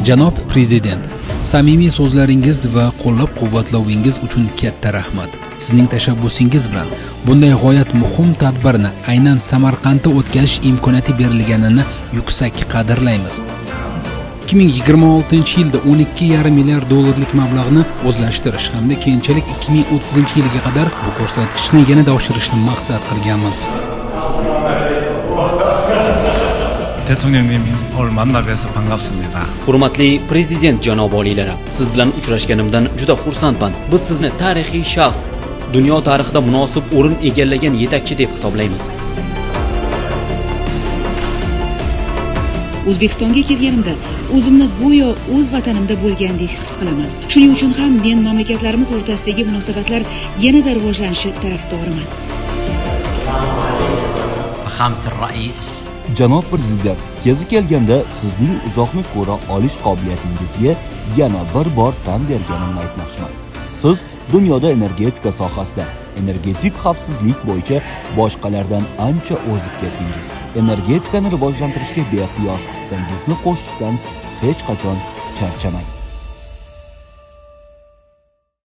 Janob prezident, samimiy so'zlaringiz va qo'llab-quvvatlovingiz uchun katta rahmat. Sizning tashabbusingiz bilan bunday g'oyat muhim tadbirni aynan Samarqandda o'tkazish imkoniyati berilganini yuksak qadrlaymiz. 2026-yilda 12,5 milliard dollarlik mablag'ni o'zlashtirish hamda keyinchalik 2030-yilga qadar bu ko'rsatkichni yanada oshirishni maqsad qilganmiz. 대통령님 오늘 만나 뵈서 반갑습니다. Hurmatli prezident janob oliylari, siz bilan uchrashganimdan juda xursandman. Biz sizni tarixiy shaxs, dunyo tarixida munosib o'rin egallagan yetakchi deb hisoblaymiz. O'zbekistonga kelganimda o'zimni go'yo o'z vatanimda bo'lgandek his qilaman. Shuning uchun ham men mamlakatlarimiz o'rtasidagi munosabatlar yanada rivojlanishi tarafdoriman. فخامة الرئيس Janob prezident, kezi kelganda sizning uzoqni ko'ra olish qobiliyatingizga yana bir bor tan berganimni aytmoqchiman. Siz dunyoda energetika sohasida energetik xavfsizlik bo'yicha boshqalardan ancha o'zib ketdingiz. Energetikani rivojlantirishga beqiyos hissangizni qo'shishdan hech qachon charchamang.